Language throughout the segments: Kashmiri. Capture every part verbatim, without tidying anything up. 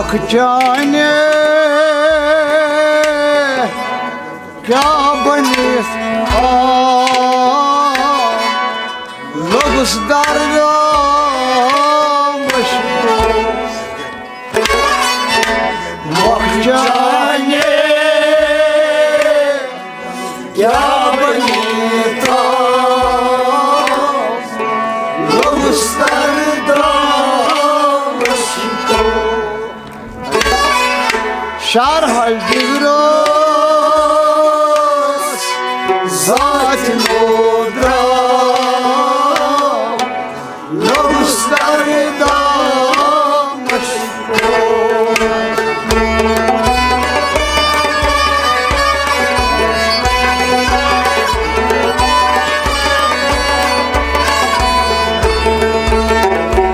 چانہِ کیٛاہ بٔنِتھ آو، لوٚگُس دردٕ مُشکِل۔ مۄکھ چانہِ کیٛاہ بٔنِتھ آو، لوٚگُس دردٕ مُشکِل۔ شرحل جگرس ذات لوگ درٛاو، لوٚگُس دردٕ مُشکِل۔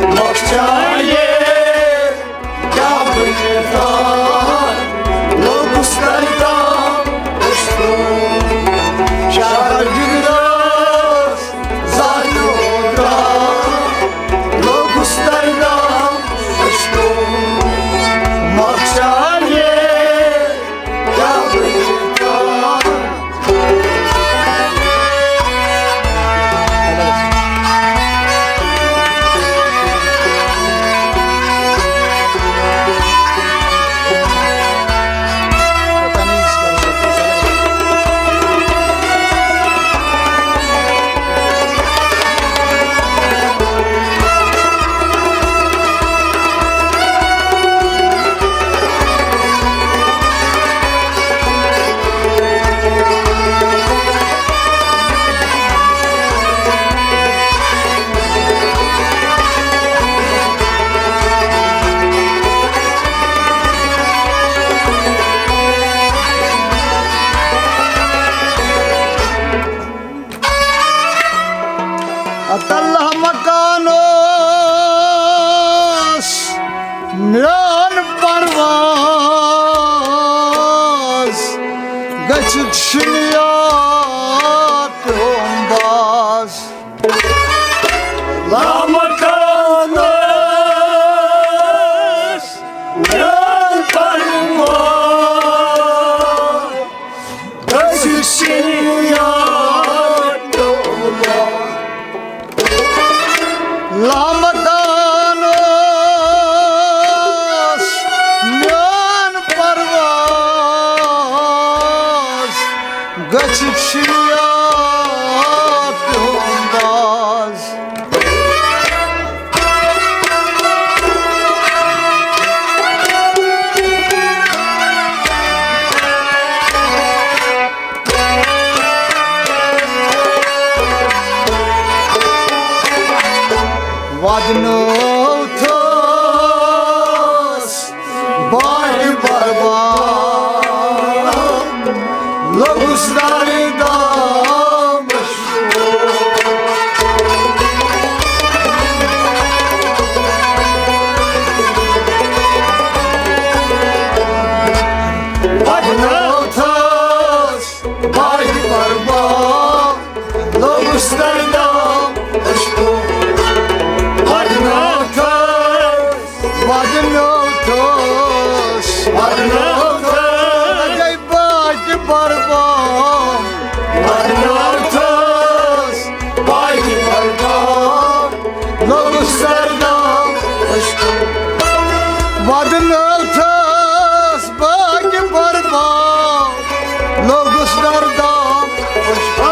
مۄکھ چانہِ کیٛاہ بٔنِتھ آو، لوٚگُس دردٕ مُشکِل۔ شرحل جگرس ذات لوگ درٛاو، لوٚگُس دردٕ مُشکِل۔ مۄکھ چانہِ کیٛاہ بٔنِتھ آو۔ اتلہ مکان اوس میون پرواز، گٔژھِتھ شِنیار پیوم باز۔ لامکان اوس میون پرواز، گٔژھِتھ شِنیار پیوم باز۔ لامکان اوس میون پرواز، گٔژھِتھ شِنیار پیوم باز۔ ودنو تھوس باغ برباد، لوٚگُس دردٕ مُشکِل۔ ودنو تھوس باغ برباد، لوٚگُس دردٕ مُشکِل۔ ودنو تھوس، ودنو تھوس، ودنو تھوس، گٔے باغ برباد۔ ودنو تھوس باغ برباد، لوٚگُس دردٕ مُشکِل۔ ودنو تھوس باغ برباد، لوٚگُس دردٕ مُشکِل۔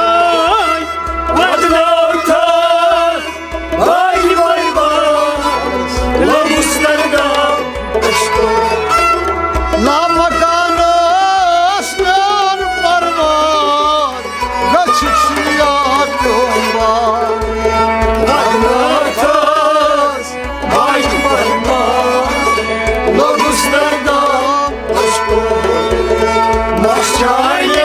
ودنو تھوس باغ برباد، لوٚگُس دردٕ مُشکِل۔ لامکان اوس میون پرواز، گٔژھِتھ شِنیار پیوم باز۔ ودنو تھوس باغ برباد، لوٚگُس دردٕ مُشکِل۔ مۄکھ چانہِ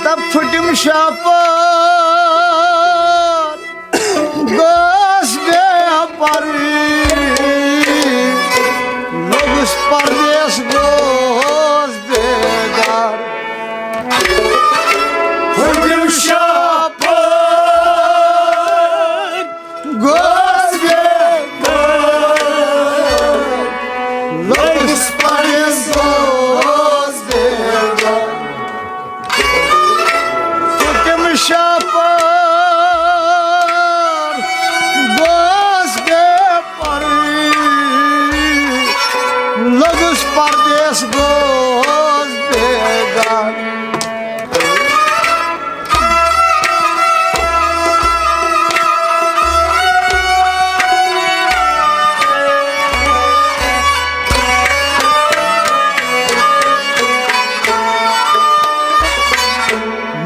تہٕ پھٕٹِم شاپار، گوس بے پَرٕے، لوٚگُس پردیس، گوس بے گار۔ پھٕٹِم شاپار، گوس بے گار، لوٚگُس پردیس، گوس بے گار۔ پھٕٹِم شاپار، گوس بے پَرٕے، لوٚگُس پردیس، گوس بے گار۔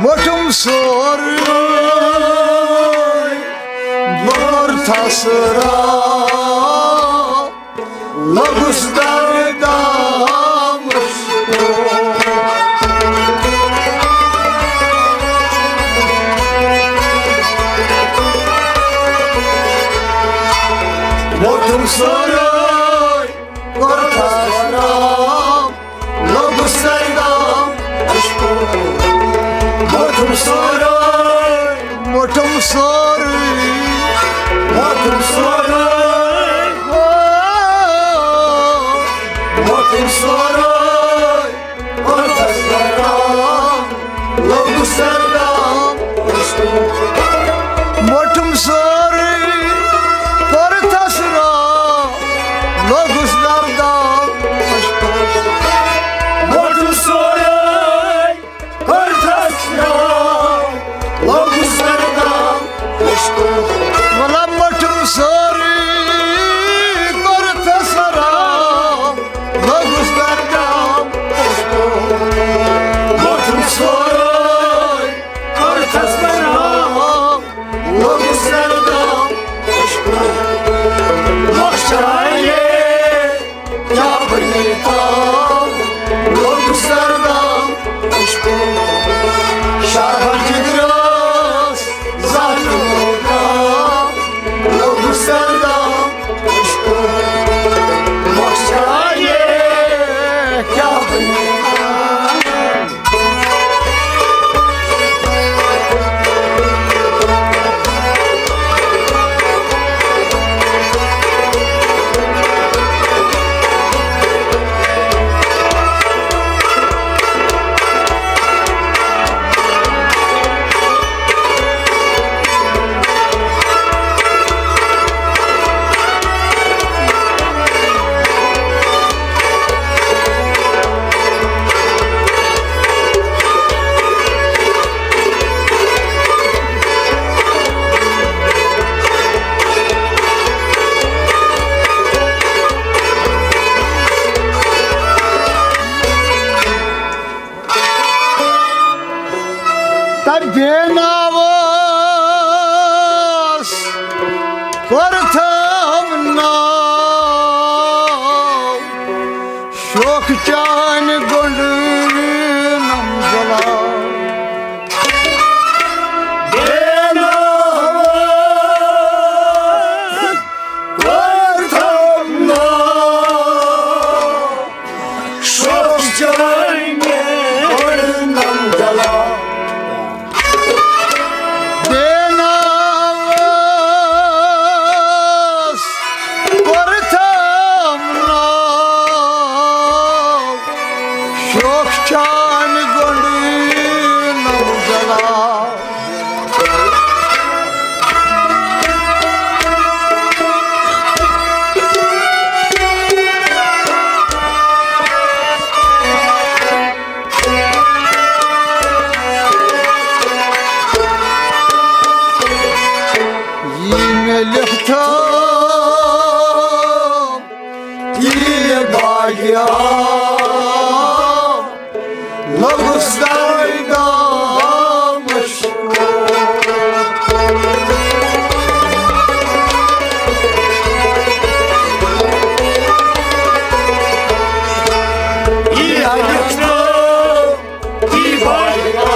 موٚٹھُم سورُے، بوٚر تھَس راو، لوٚگُس دردام مُشکو۔ موٚٹھُم سورُے، کوٚر تھَس راو، لوٚگُس دردام مُشکو۔ موٚٹھُم سورُے، موٚٹھُم سورُے، موٚٹھُم سورُے۔ او، موٚٹھُم سورُے، کوٚر تھَس راو، لوٚگُس دردام مُشکو۔ موٚٹھُم سورُے، کوٚر تھَس راو، لوٚگُس دردام مُشکو۔ موٚٹھُم سورُے، کوٚر تھَس راو، لوٚگُس دردام مُشکو۔ وَلہ موٚٹھُم سورُے، کوٚر تھَس راو، لوٚگُس دردام مُشکو۔ موٚٹھُم سورُے، کوٚر تھَس راو، لوٚگُس دردام مُشکو۔ مۄخصرے کیٛاہ بنیتام، لوٚگُس دردام مُشکو۔ شربت جگرس زہر لوگام، لوٚگُس دردام مُشکو۔ مۄخصرے کیٛاہ بنیتام۔ تہٕ بے ناوس کوٚرتھم ناو، شوخ چانہِ گۄنڈٕ نم زلاو۔ بے ناوس کوٚرتھم ناو، شوخ چانہِ گۄنڈٕ نم زلاو۔ بے ناوس کوٚرتھم ناو، شوخ چانہِ گۄنڈٕ نم زلاو۔ یی مےٚ لیکھتھو، یی مےٚ باغیو، لوٚگُس دردام مُشکو۔ یی لیکھتھو، یی باغیو،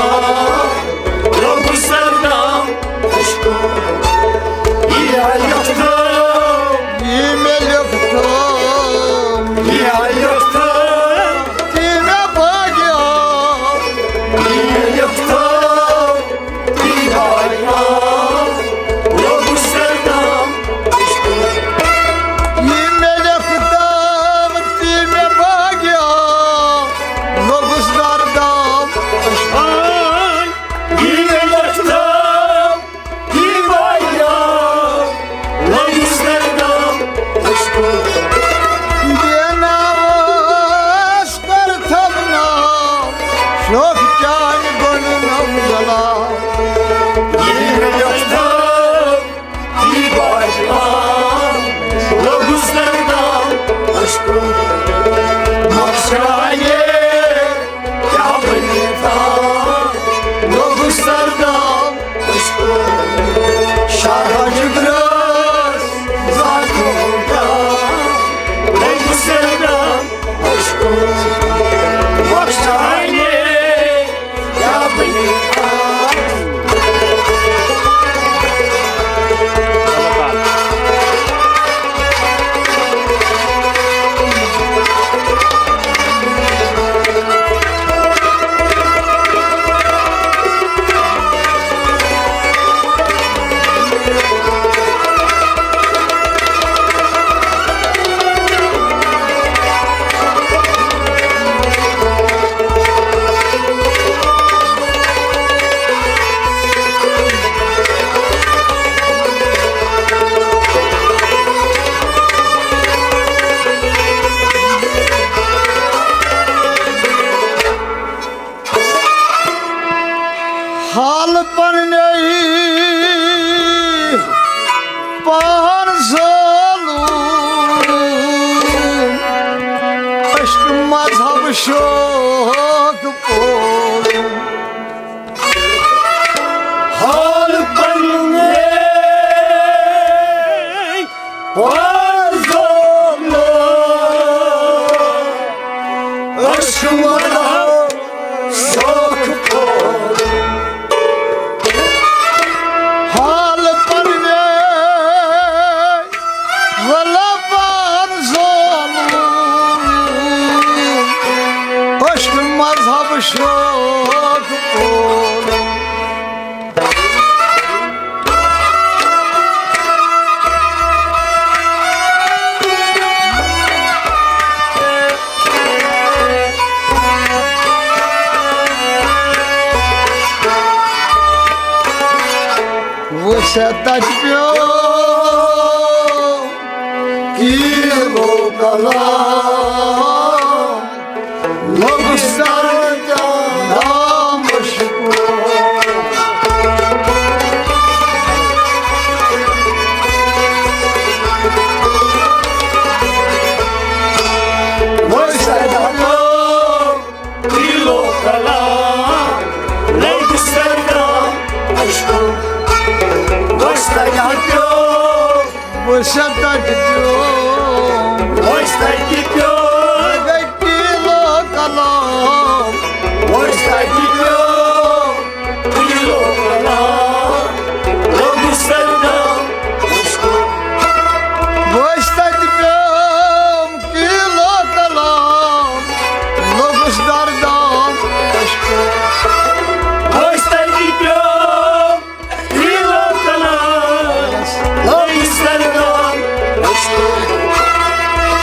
شوق پوٗرٕ۔ حال پننے پرزولو، عشق مذہب شوق پوٗرٕ۔ حال پننے ولا پرزولو، عشق مذہب شوق پوٗرٕ۔ وسعت پیو کیلو کلام، لوٚگُس درد دام مشکو۔ وسعت پیو کیلو کلام، لوٚگُس درد دام مشکو۔ وسعت پیو وسعت پیوم، وسعت پیوم، گٔے کیلو کلام۔ وسعت پیوم، کیلو کلام، لوٚگُس درد دام مشکو۔ وسعت پیوم، کیلو کلام، لوٚگُس درد دام مشکو۔ وسعت پیوم، کیلو کلام، لوٚگُس درد دام مشکو۔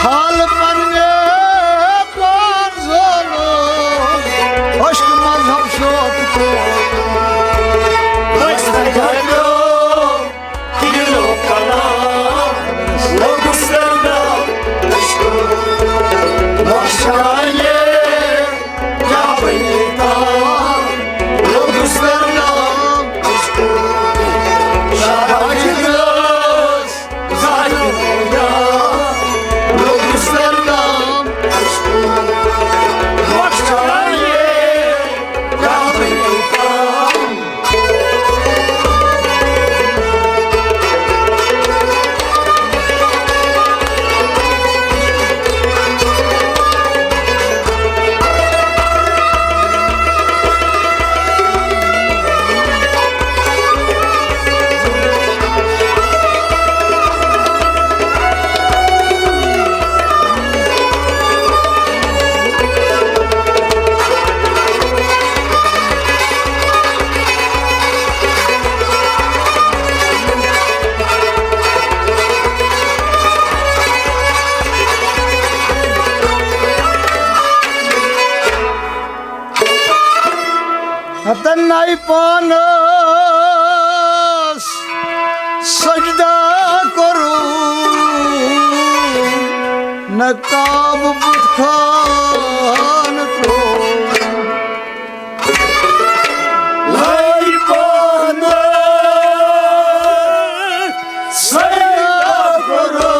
حال پننے پرزولو، عشق مذہب شوق پوٗرٕ۔ وسعت پیوم، کیلو کلام، لوٚگُس درد دام مشکو۔ مشکایے کیا بنی تام، لوٚگُس درد دام مشکو۔ شاہ جگرس ذات پوجا، لوٚگُس درد دام مشکو۔ مشکایے کیا بنی تام۔ ہتن نائی پانس سجدہ کرو، نہ کعب بت خان ترو۔ لای پانس سجدہ کرو،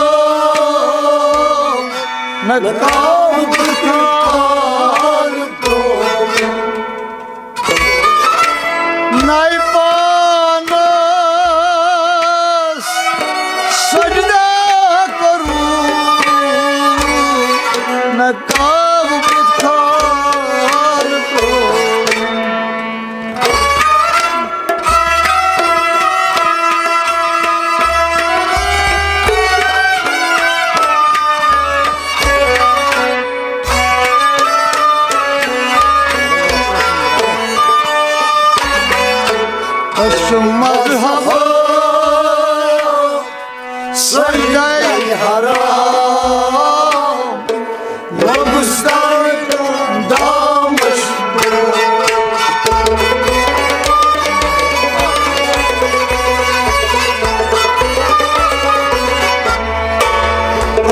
نہ کعب بت خان ترو۔ نائی پانس سجدہ کرو، نہ کعب بت خان ترو۔ عشق مذہب سجدہ حرام، لوٚگُس درد دام مشکو۔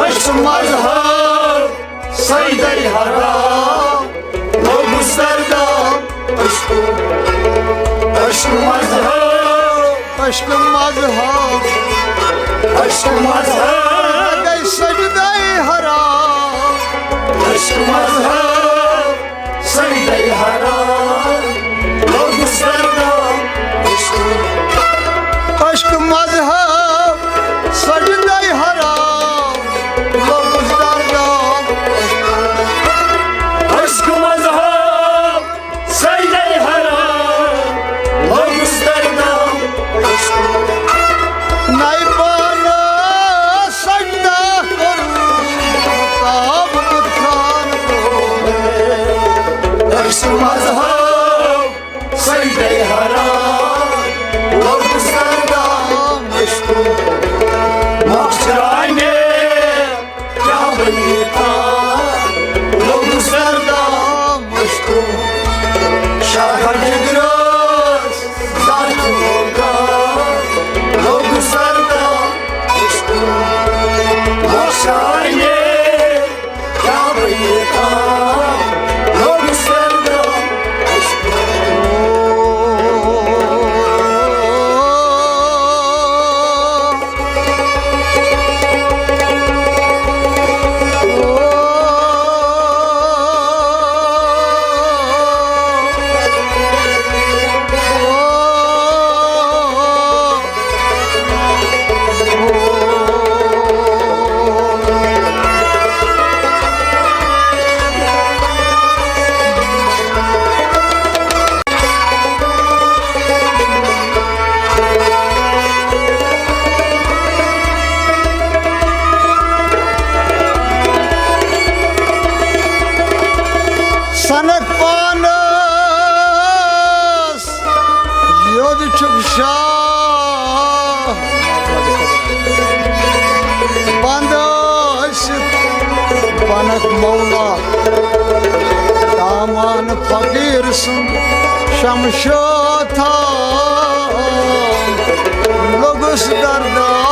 عشق مذہب سجدہ حرام، لوٚگُس درد دام مشکو۔ عشق مذہب، عشق مذہب، عشق مذہب، گٔے سجدہ حرام۔ عشق مذہب شاہ بند ٲسِتھ بنکھ مولا، دامان فقیٖر سُنٛد شمشو تھاو، لوٚگُس دردہ